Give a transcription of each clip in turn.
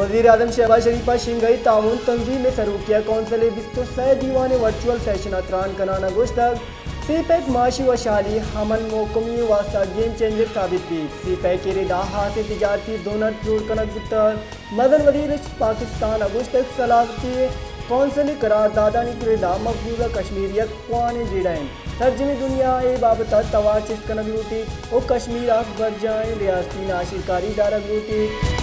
وزیر اعظم شہباز شریف ء شنگھائی تعاون تنظیم ء سروکی ء کونسل ء بیست ء سئے دیوان ء ورچوئل سیشن ء تران کنان ء گوشتگ، سی پیک معاشی وشحالی، امن، مھکمی ء واستہ گیم چینجر ثابت بیت۔ سی پیک ء ردا ہاسیں تجارتی زونٹ جوڑ کنگ بوتگ۔ مزن وزیر پاکستان ء گوشتگ، سلامتی کونسل ء قراردادانی ردا مقبوضہ کشمیر یک کوھنیں جیڑہ انت۔ سرجمیں دنیا ء اے بابت ء توار چست کنگ لوٹیت ء کشمیر ء برجاھیں ریاستی ناشرکاری دارگ لوٹیت۔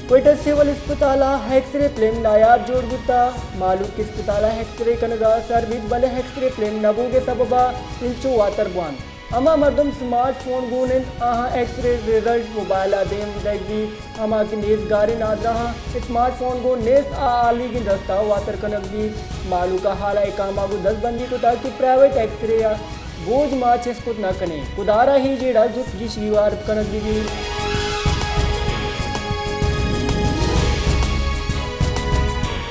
کوئٹہ سول اسپتال ء ایکس رے پلین نایاب جوڑ بوتگ۔ مھلوک اسپتال ء ایکس رے کنگ ء سر بیت، بلے ایکس رے پلین نہ بوگ ء سبب ء انچو واتر بوانت۔ ہما مردم سمارٹ فون گون انت، آہاں ایکس رے رزلٹ موبائل ء دیم دئیگ بیت، ہما کہ نیزگاریں نادراہاں اسمارٹ فون گون نیست، آ ہالیگیں دست ء واتر کنگ بیت۔ مھلوک ء ہال ء اقامہ گوں دزبندی کتگ کہ پرائیویٹ ایکس رے ء بوجھ ما چست کت نہ کنیں۔ خدارا اے جیڑہ زوت گیشی وارت کنگ بہ بیت۔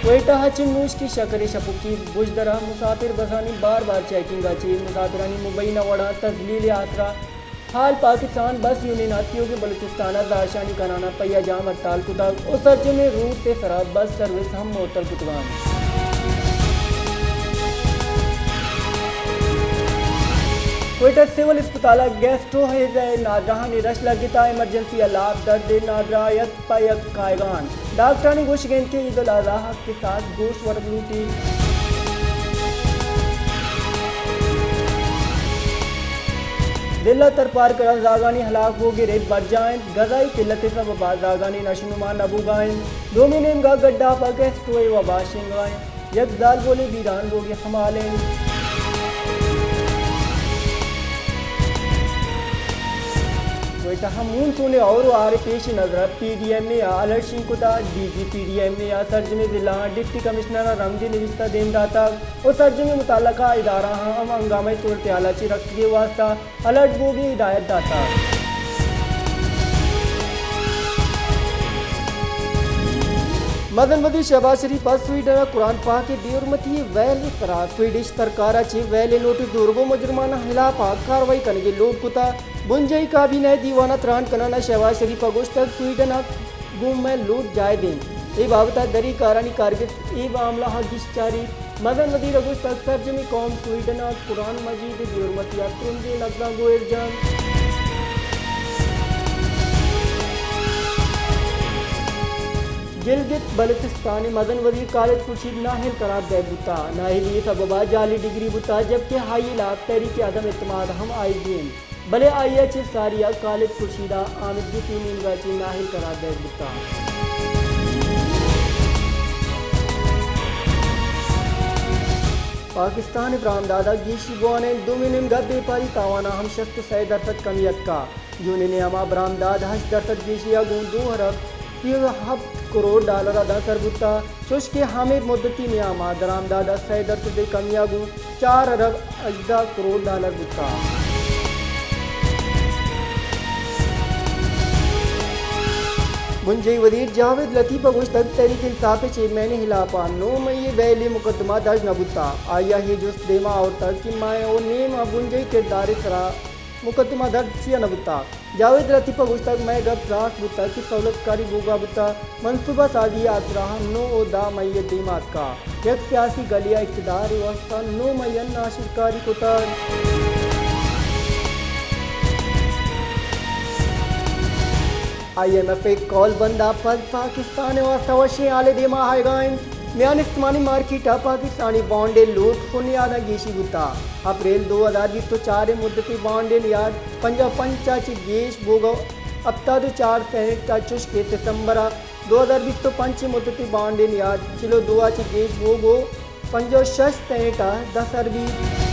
کوئٹہ ء چہ نوشکی شکر ء شپکی بژدر ء مسافر بسانی بار بار چیکنگ ء چہ مسافرانی مبینہ وڑاں تذلیل ء آسرا حال پاکستان بس یونین ء تیوگیں بلوچستان ء زہرشانی کنان ء پہیہ جام ہڑتال کتگ ء سرجمیں روٹ ء سرا بس سروس ہم معطل کتگ انت۔ کوئٹہ سول اسپتال ء گیسٹرو ہیزہ ء نادراہانی رش لگتہ، ایمرجنسی ء لاپ درد ء نادراہ ات پہ یک کائیگان۔ ڈاکٹرانی گوشگ انت کہ عید الاضحی ء حق ء ساز گوش ورگ لوٹیت۔ ضلع تھرپارکر ء زاگانی ہلاک بوگ ء رد برجاہ انت، غذائی قلت ء سبب ء زاگانی نشونما نہ بوگ ء انت۔ دومی نیمگ ء گڈاپ ء گیسٹرو ء وبا شنگ ء انت۔ یک زالبولے بیران بوگی ہمال انت۔ کوئٹہ ء مون سون ء ہور و ہار ء پیش نظر ء پی ڈی ایم اے ء الرٹ شنگ کتگ۔ D G P D M A ء سرجمیں ضلع آں ڈپٹی کمشنر ء رمزی نبشتہ دیم داتگ و سرجمیں متعلقہ ادارہ آں ہم ہنگامہ ء صورتحال ء چہ رکگ ء واستہ الرٹ بوگ ء ہدایت داتگ۔ مزن وزیر شہباز شریف ء سویڈن ء قرآن پاک ء بے حرمتی ء ویل ء سرا سویڈش سرکار ء چہ ویل ء نوٹس زورگ ء مجرماناں ہلاپ ء کاروائی کنگ ء لوٹ کتگ۔ بنجاہی کابینہ ء دیوان ء تران کنان ء شہباز شریف ء گوشتگ، سویڈن ء گوں مئے لوٹ جائز انت۔ اے بابت ء دری کارانی کارگس اے معاملہ ء گیش چاریت۔ مزن وزیر ء گوشتگ، سرجمیں قوم سویڈن ء قرآن مجید ء بے حرمتی ء ترندیں لبزاں گوں ایر جنت۔ گلگت بلتستان ء مزن وزیر خالد خورشید نااہل قرار دئیگ بوتگ۔ نااہلی ء سبب ء جعلی ڈگری بوتگ، جبکہ آئی ء ہلاپ تحریک عدم اعتماد ہم آئیگی انت۔ بلے آئی ء چہ ساری ء خالد خورشید ء آمیدگس ء نیمگ ء چہ نااہل قرار دئیگ بوتگ۔ پاکستان ء برآمدات ء گیشی بوان انت، دومی نیمگ ء بیپاری تاوان ء ہم شست ء سئے درسد کمی اتکگ۔ جون ء نیام ء برآمدات ہشت درسد گیشی ء گوں دو ارب سی ء ہپت کروڑ ڈالر ء داں سر بوتگ۔ چوش کہ ہمے مدتی نیام ء درآمدات ء سئے درسد ء کمی ء گوں چار ارب ہژدہ کروڑ ڈالر بوتگ۔ بنجاہی وزیر جاوید لطیف ء گوشتگ، تحریک انصاف ء چیئرمین ء ہلاپ ء نو مئی ء ویل ء مقدمہ درج نہ بوتگ۔ آئی ء اے جست دیما آورتگ کہ ماہ ء نیم ء بنجاہی کردار ء سرا مقدمہ درج چیا نہ بوتگ؟ جاوید لطیف ء گوشتگ، مئے گپ راست بوتگ کہ سہولت کاری بوگا بوتگ، منصوبہ سازی ء آسرا ہم نو ء دہ مئی ء دیما اتکگ۔ یک سیاسی گلے ء اقتدار ء واستہ نو مئی ء ناشرکاری کتگ۔ آئی ایم ایف ء کول بند ء پد پاکستان ء واستہ وشیں حالے دیما آیگا انت۔ میان استمانی مارکیٹ ء پاکستانی بانڈ ء لوٹ و نیاداں گیشی بوتگ۔ اپریل دو ہزار بیست و چار ء مدتی بانڈ ء نیاد پنجاہ و پنچ ء چہ گیش بوگ ء ہپتاد و چار سینٹ ء چش کہ ستمبر ء دو ہزار بیست و پنچ ء مدتی بانڈ ء نیاد چل و دو ء چہ گیش بوگ ء پنجاہ و شش سینٹ ء دہ سر بیت۔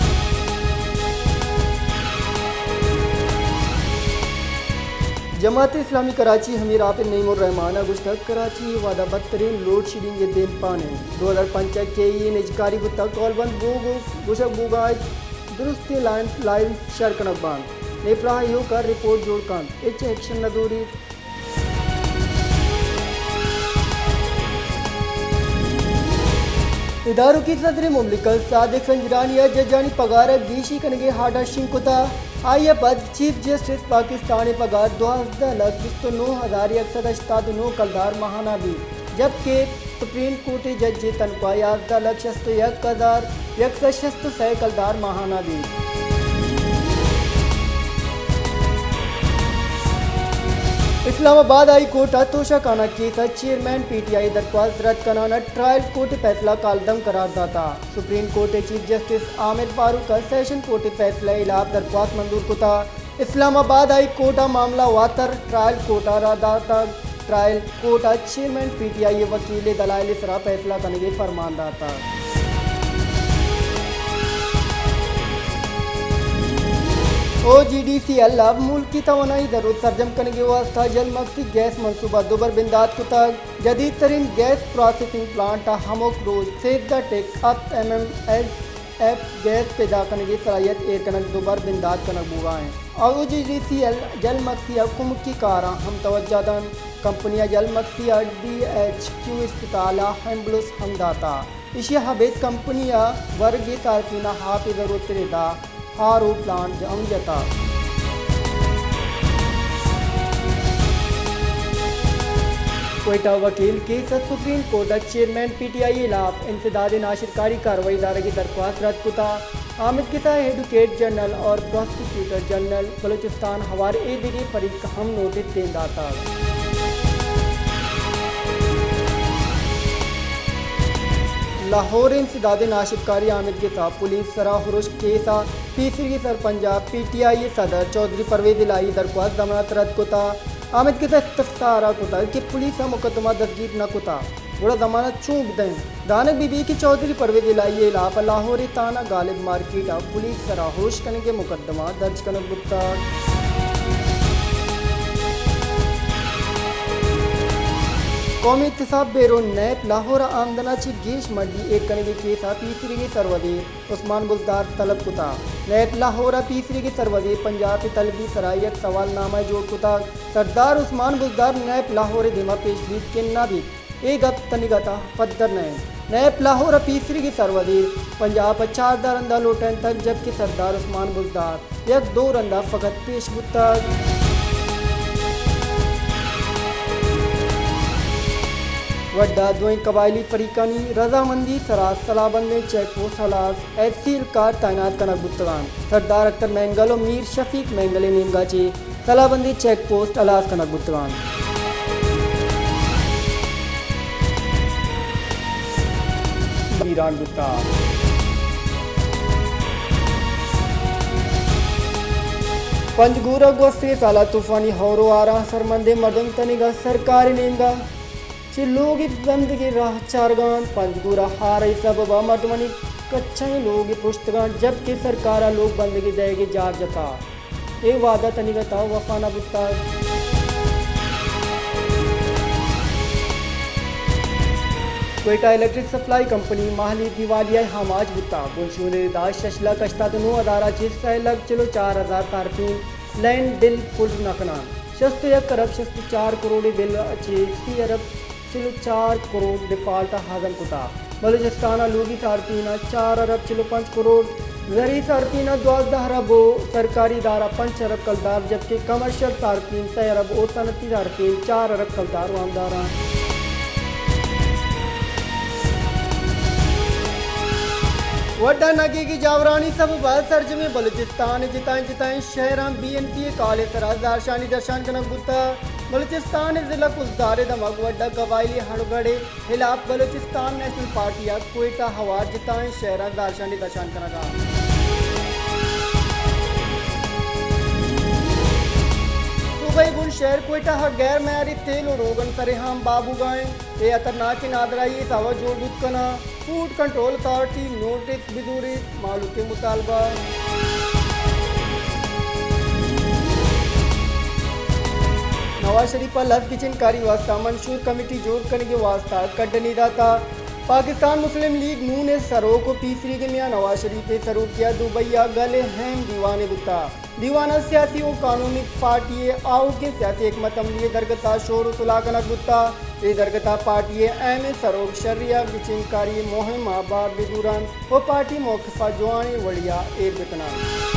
جماعت اسلامی کراچی امیر عابد نعیم الرحمان ء گوشتگ، کراچی ء وھد ء بدترین لوڈ شیڈنگ ء دیمپان انت۔ دو ہزار پنچ ء کے ای اے نجکاری بوتگ، کول بند بوگ ء گوشگ بوگ ء درستیں لائن، لائن شر کنگ بنت۔ نیپرا ایوک ء رپورٹ جوڑ کنت، ہچ ایکشن نہ زوریت۔ ادارکی صدر مملکت صادق سنجرانی ء ججانی پگار ء گیشی کنگ ء آرڈر شنگ کتگ۔ آئی ء پد چیف جسٹس پاکستان ء پگار دوازدہ لکھ بیست ء نو ہزار یک سد ہشتاد ء نو کلدار ماہانہ بیت، جبکہ سپریم کورٹ ء جج ء تنخواہ یازدہ لکھ شست ء یک ہزار یک سد شست ء سئے کلدار ماہانہ بیت۔ اسلام آباد ہائی کورٹ ء توشہ خانہ کیس ء چیئرمین پی ٹی آئی درخواست رد کنان ء ٹرائل کورٹ ء فیصلہ کالعدم قرار داتگ۔ سپریم کورٹ ء چیف جسٹس عامر فاروق ء سیشن کورٹ ء فیصلہ ء ہلاپ درخواست منظور کتگ۔ اسلام آباد ہائی کورٹ ء معاملہ واتر ٹرائل کورٹ ء را داتگ۔ ٹرائل کورٹ ء چیئرمین پی ٹی آئی ء وکیل ء دلائل ء سرا فیصلہ کنگ ء فرمان داتگ۔ او جی ڈی سی ایل ء ملکی توانائی ضرورت سرجم کنگ ء واستہ جل مگسی گیس منصوبہ دوبر بندات کتگ۔ جدید ترین گیس پروسیسنگ پلانٹ ء ہمک روچ سیزدہ ٹک ہپت M M S F gas پیدا کنگی صلاحیت ایر کنگ دوبر بندات کنگ بوگا انت۔ او جی ڈی سی ایل جل مگسی ء کمکی کاراں ہم توجہ دنت۔ کمپنی ء جل مگسی ء ڈی ایچ کیو اسپتال ء ایمبولینس ہم داتا۔ ایشی ء ابید کمپنی ء ورگی صارفین ء آپ ء ضرورت ردا آر او پلانٹ ہم جتا۔ کوئٹہ وکیل کیس ء سپریم کورٹ ء چیئرمین پی ٹی آئی ء ہلاپ انسداد ناشرکاری کاروائی دارگی درخواست رد کتا۔ آمدگس ء ایڈوکیٹ جنرل اور پراسیکیوٹر جنرل بلوچستان ہوار اے دگہ فریق ہم نوٹس دیم داتگ۔ لاہور انسداد ناشرکاری آمدگس ء پولیس سرا ہرشک کیس ء پیسریگی سرپنچ ء پی ٹی آئی ء صدر چوہدری پرویز الہی درخواست ضمانت رد کتا۔ آمدگس ء استفسار ء کتگ کہ پولیس ء مقدمہ دزگیر نہ کتا، گڑا ضمانت چون بدئیں؟ دانگ بہ بیت کہ چوہدری پرویز الہی ء ہلاپ ء لاہور ء تھانہ غالب مارکیٹ ء پولیس سرا ہرشک کنگ ء مقدمہ درج کنگ بوتگ۔ قومی احتساب بیورو نیب لاہور ء آمدن ء چہ گیش مڈی ایر کنگ ء کیس ء پیسریگیں سروزیر عثمان بزدار طلب کتا۔ نیب لاہور ء پیسریگیں سروزیر پنجاپ ء طلبی سرا یک سوال نامہ جوڑ کتگ۔ سردار عثمان بزدار نیب لاہور ء دیما پیش بیت کہ نہ بیت، اے گپ تنیگتا پدر نہ انت۔ نیب لاہور ء پیسریگیں سروزیر پنجاپ ء چاردہ رندا لوٹائینتگ، جبکہ سردار عثمان بزدار یک دو رندا فقط پیش بوتگ۔ وڈا دوئیں قبائلی فریقانی رضامندی سرا سلاہ بندیں چیک پوسٹ ہلاس ایف سی اہلکار تعینات کنگ بوتگاں۔ سردار اختر مینگل و میر شفیق مینگل ء نیمگا چہ سلاہ بندیں چیک پوسٹ ہلاس کنگ بوتگاں۔ ویران بوتا۔ پنجگور ء گوستگیں سال ء طوفانی ہور و آراں سرمندیں مردم تنیگا سرکار نیمگا چہ لوگ بندگی راہ چارگاں۔ پنجگور ء ہار ء سبب ء مردمانی کچائیں لوگ پرشتگاں، جبکہ سرکار ء لوگ بندگی دئیگ ء جار جتا۔ اے وعدہ تنیگتا وفا نہ بوتگ۔ کوئٹہ الیکٹرک سپلائی کمپنی ماہلی دیوالیہ ء آماچ بوتگ۔ بنشون ء ردا شش لکھ ہشتاد و نو ہزار ء چہ سئے لکھ چل و چار ہزار صارفین لین بل پر نہ کناں۔ شست و یک ارب شست و چار کروڑ بل ء چہ سی ارب چل و چار کروڑ ڈیفالٹ ء ہضم کتا۔ بلوچستان ء لوگی صارفین ء چار ارب چل و پنچ کروڑ، زرعی صارفین ء دوازدہ ارب و سرکاری ادارہ پنچ ارب کلدار، جبکہ کمرشل صارفین سئے ارب و صنعتی صارفین چار ارب کلدار وامداراں۔ وڈا نگیگی جاورانی سبب ء سرجمیں بلوچستان ء جتائیں جتائیں شہراں بی این پی ء کال ء سرا زہرشانی درشان کنگ بوتگ۔ بلوچستان ء ضلع خضدار ء دمگ وڈا قبائلی ہڑگڑ ء ہلاپ بلوچستان نیشنل پارٹی ء کوئٹہ ہوار جتائیں شہراں زہرشانی درشان کنگ ء۔ صوبہ ء بن شہر کوئٹہ ء غیر معیاری تیل و روغن سرے ہام بابوگا انت۔ اے خطرناکیں نادراہی ء سوب جوڑ بوت کناں۔ فوڈ کنٹرول اتھارٹی نوٹس بزوریت، مہلوک ء مطالبہ۔ نواز شریف ء لس گچین کاری واستہ منشور کمیٹی جوڑ کنگ ء واستہ کڈنی داتا۔ پاکستان مسلم لیگ نون ءِ سروک ءُ پیسریگیں میاں نواز شریف ءِ سروکی ءَ دبئی ءَ گل ءِ اہم دیوانے بوتگ۔ دیوان ءَ سیاسی ءُ قانونی پارٹی ءِ آؤکیں سیاسی حکمت عملی ءِ درگت ءَ شور ءُ صلاح کنگ بوتگ۔ اے درگت ءَ پارٹی ءِ اہمیں سروک شری ءَ گچینکاری ءِ مہم ءَ بار بہ زور اَنت ءُ پارٹی موقف ءَ جوانیں وڑے ءَ ایر بہ کن اَنت۔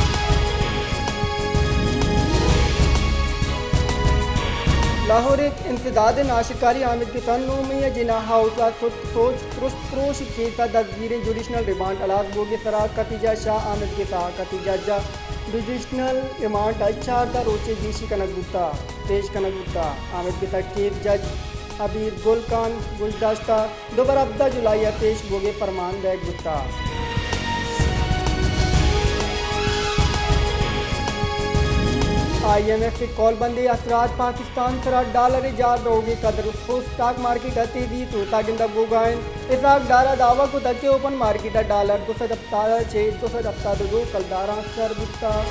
لاہور ءِ انسداد ءِ ناشرکاری آمید گس ءَ نو مئی ءَ جناح ہاؤس ءَ کت سوچ ترست پروش کیس ءَ دزگیریں جوڈیشنل ریمانڈ ہلاس بوگ ءِ سرا ختیجہ شاہ آمید گس ءَ ختیجہ جاہ جوڈیشنل ریمانڈ ءَ چاردہ روچ ءِ گیشی کنگ بوتگ، پیش کنگ بوتگ۔ آمید گس ءَ کیس جج عبیر گل خان گوشداشتہ دوبر ہبدہ جولائی ءَ پیش بوگ ءِ پرمان دئیگ بوتگ۔ آئی ایم ایف ءِ کول بندی اثرات پاکستان سرا ڈالر ءِ جار روگ ءِ قدر ءُ اسٹاک مارکیٹ ءَ تیزی ءِ سوت ءَ گندگ بوگ ءَ اِنت۔ اسحاق ڈار ءَ دعوی کتگ کہ اوپن مارکیٹ ءَ ڈالر دو سد ہپتاد ءَ چہ دو سد ہپتاد ءُ دو کلداراں سر بوتگ۔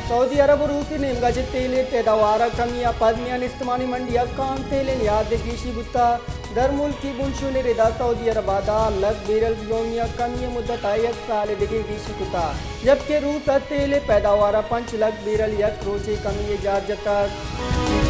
سعودی عرب ءُ روس ءِ نیمگ ءَ چہ تیل ءِ پیداوار ءَ کمی ءَ پد میان استمانی منڈی ءَ کان تیل ءِ نیاد ءِ گیشی بوتگ۔ درملکی بنشون ءِ ردا سعودی عرب ءَ دہ لکھ بیرل یومیہ کمی ءِ مدت ءَ یک سال ءِ دگہ گیشی کتگ، جبکہ روس ءَ تیل ءِ پیداوار ءَ پنچ لکھ بیرل یک روچ ءِ کمی ءِ جار جتگ۔